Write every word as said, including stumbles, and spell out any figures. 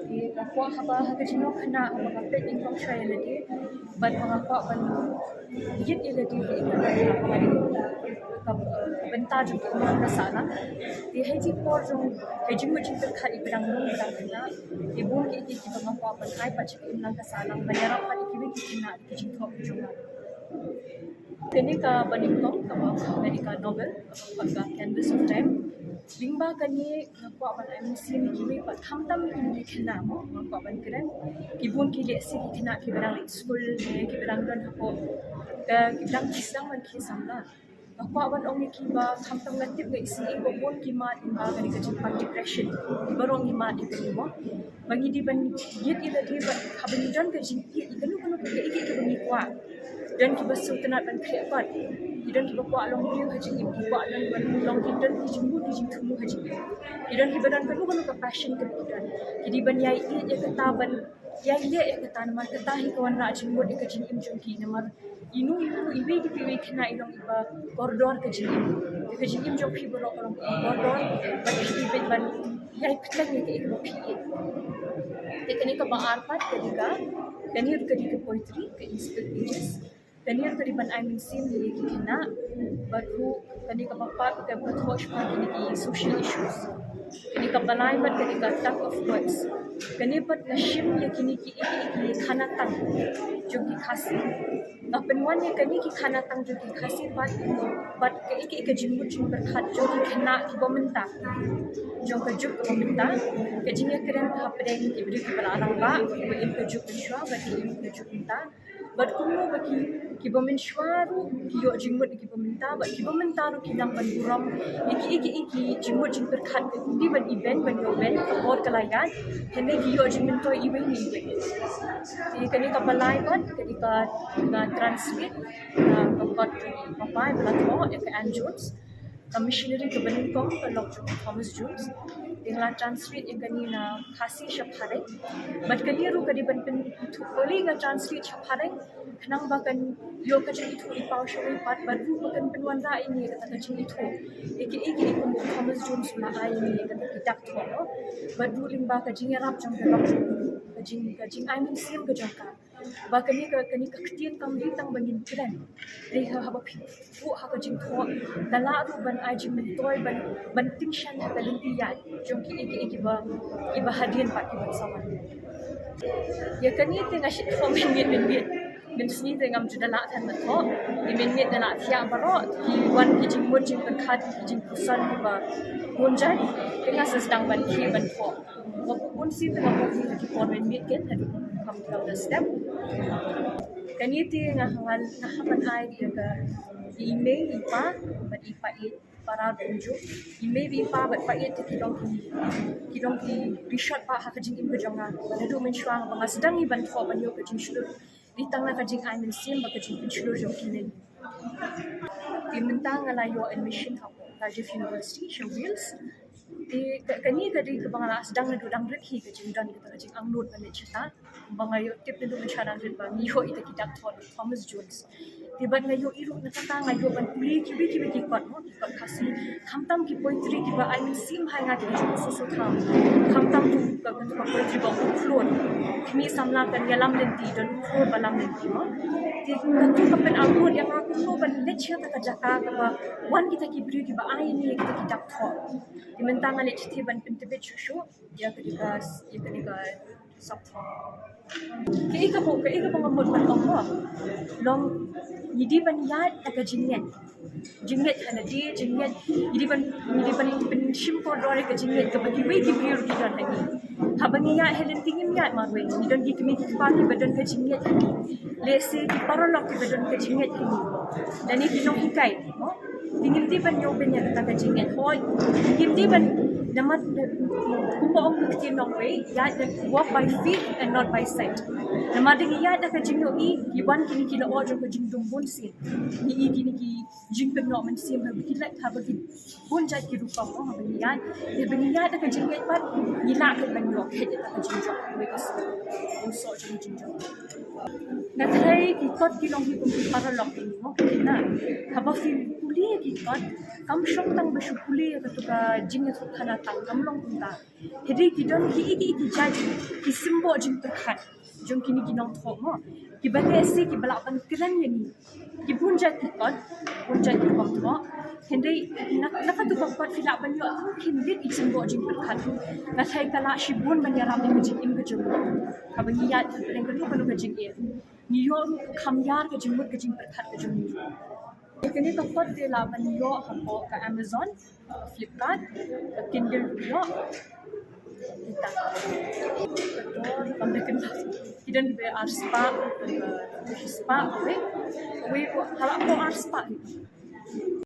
Te nga kwah haba ha ka jinglong khynnah haba nga peit nyngkong shuwa ïa lade bad ba nga kwah ban ïit ïa lade ha ka bynta jong ka imlang ka sahlang. Te ha i por jong ka jingmut jingpyrkhat ïa ki dang nong ba dang khynnah, te bun kiei kiei kiba nga kwah ban ai pat sha ka imlang ka sahlang ban ïarap pat ïa kiwei ki khynnah ki jingthoh ki jong nga. Kane kaba nyngkong kaba kane ka novel kaba ka Canvas of Time. Lyngba kane nga kwah ban ai mynsiem ïa kiwei pat khamtam ïa ki khynnah mo nga kwah ban kren. Ki bun ki lehse ki khynnah kiba dang leit skul ne kiba dang don hapoh ka kiba dang ki sdang ban khie samla. Nga kwah ban ong ïa ki ba khamtam nga tip nga isih ba bun ki mad lyngba kane ka jingpang depression. Ki baroh ngi mad ïa kane mo. Ba ngi dei ban ïit ïa lade ba haba ngi don ka jingïeit ïa kano kano ka ïeit kaba ngi kwah. Don kiba sngewtynnat ban khreh pat. Ki don kiba kwah long briew ha jingim, ki kwah long ban long ki don ki jingmut ki jingthmu ha jingim. Ki don kiba don kano kano ka passion kaba ki don. Ki dei ban ïai ïeit ïa kata ban ïai leh ïa kata namar kata hi ka wanrah jingmut ïa ka jingim jong ki namar ino ino iwei pa iwei khynnah i long iba kordor ka jingim. Ka jingim jong phi baroh ka long kordor bad phi dei ban ïai pynlong ïa kaei kaba phi ïeit. Te kane kaba ar pat ka dei ka, kane ruh ka dei ka poetry ka Inspired Pages. Kane ruh ka dei ban ai mynsiem ïa ki khynnah bad ruh kane kaba pat ka thoh shaphang kine ki social issues. Kane kaba lai pat ka dei ka Tug of Words. Kane pat nga shim ïa kine ki, ki, ki khana tang jong ki Khasi. Nga pynwan ïa kane ki khana tang jong ki Khasi pat, bad kaei kaei ka jingmut jingpyrkhat jong ki khynnah kiba mynta, jong ka juk kaba mynta. Ka jingïakren hapdeng ki briew kiba la rangbah, kiba im ka juk mynshuwa bad ki im ka juk mynta. Bad kumno ba ki, kiba mynshuwa ruh ki ïoh jingmut na kiba mynta bad kiba mynta ruh ki nang ban burom ïa kiei kiei ki jingmut jingpyrkhat, ka dei ban ibeiñ ban ïoh beiñ, ka por ka la ïaid, hynrei ki ïoh jingmyntoi iwei na iwei. Te kane kaba lai pat ka dei ka, ka translate, ka, ka kot, ka pai ba la thoh ïa ka Ann Jones, ka missionary kaba nyngkong ka lok jong Thomas Jones. Te nga la translate ïa kane na Khasi sha Phareng. Bad kane ruh ka dei ban pyn, to kali nga translate sha Phareng khnang ba kan ïoh ka jingithuh i paw sha wei pat bad ruh ba kan pynwanrah ïa ngi kata ka jingithuh ïa kiei kiei kum u Thomas Jones u la ai ïa ngi kata ki dak thoh. Bad ruh lyngba ka jingïarap jong ka lok jong u, ka jing, ka jingai mynsiem ka jong ka. Ba kane ka, kane ka ktien kam dei tang ba ngin kren. Dei ha, haba phi buh ha ka jingthoh ka lah ruh ban ai jingmyntoi ban, ban tyngshaiñ ha ka lynti ïaid jong kiei kiei kiba, kiba hadien pat kiban sa wan. Ïa kane te nga shu thoh mynmiet mynmiet. Mynsngi te ngam ju da lah than ban thoh. Te mynmiet nga la thiah baroh ki wan ki jingmut jingpyrkhat ki jingpuson kiba bun jait. Te nga sa sdang ban khie ban thoh. Nga buh bun sien te nga buh ïa ki por mynmiet ken haduh kham kham da step. Kane te nga hap ban, nga hap ban ai ïa ka i mei i pa bad i pa i para bun ju. I mei i pa bad pa i te ki long ki, ki long ki rishot ba ha ka jingim ka jong nga. Bad haduh mynshuwa ba nga sdang ïa ban thoh ban ïoh ka jingshlur. Dei tang na ka jingai mynsiem bad ka jingpynshlur jong ki. Te mynta nga la ïoh admission ha Cardiff University sha Wales. Te ka, kane ka dei kaba nga la sdang naduh dang rit hi ka jingdon kata ka jingangnud ban leit shata. Ba nga ïoh tip naduh mynshuwa dang rit ba ngi ïoh ïa kita ki dak thoh Thomas Jones. Te bad nga ïohi ruh na kata nga ïoh ban pule kiwei kiwei ki kot mo, ki kot Khasi. Khamtam ki poetry kiba ai mynsiem ha nga kiba jong u Soso Tham. Khamtam tu ka, ka, ka poetry ba u khlur. Khmih samla kan ïalam lynti, don u khlur ba lam lynti mo. Te katu ka pynangnud ïa nga kumno ban leit sha kata ka jaka kaba wan kita ki briew kiba ai ïa ngi kita ki dak thoh. Te mynta nga leit shatei ban pyntbit shuh shuh ïa kane ka, ïa kane ka sop thoh. Kaei kaba, kaei kaba nga mut ban ong mo. Long ngi dei ban ïaid da ka jingngeit. Jingngeit ha lade, jingngeit, ngi dei ban, ngi dei ban pynshim kordor ïa ka jingngeit kaba kiwei ki briew ruh ki don ha ngi. Haba ngi ïaid ha lynti ngim ïaid marwei, ngi don ki kmie ki kpa kiba don ka jingngeit ha ngi. Lehse ki paralok kiba don ka jingngeit ha ngi. Lane ki nonghikai mo. Te ngim dei ban ïoh beiñ ïa kata ka jingngeit. Hooid, ngim dei ban, namar kumba ong ka ktien nongwei, ïaid da, walk by faith and not by sight. Namar da ngi ïaid da ka jingïohi, ki wan kine ki lyoh jong ka jingdum bunsien. Ngi i kine ki jingpynnoh mynsiem haba ki leit, haba ki bun jait ki rukom, haba ngi ïaid. Haba ngi ïaid da ka jingngeit pat, ngi lah ban ïoh khet ïa ka jingjop, kawei ka soh, u soh jong jingjop. Nga tharai Ki kot ki long hi kum ki paralok, ki ni mo, ki na. Haba phi pule ki kot, kam shong tang ba shu pule ïa katu ka jingïathuhkhana tang, kam long kumta. Hynrei ki don ki, ki, ki jait ki symbol jingpyrkhat jong kine ki nongthoh mo, kiba lehse kiba lah ban kren ïa ngi. Ki bun jait ki kot, bun jait ki nongthoh. Hynrei na, na katu ka kot phi lah ban ïoh tang khyndiat ki symbol jingpyrkhat. Nga tharai ka lah shibun ban ïarap ïa ka jingim ka jong ngi. Haba ngi ïaid hapdeng kano kano ka jingim, ngi ïoh ruh ka kham ïar ka jingmut ka jingpyrkhat ka jong ngi. Ïa kane ka kot te lah ban ïoh hapoh ka Amazon, Flipkart, ka Kindle ruh ïoh. Kita. Ka dor kam da kynmaw. Ki don kiba ar spah, kiba shi spah, kawei. Kawei ruh hala hapoh ar spah.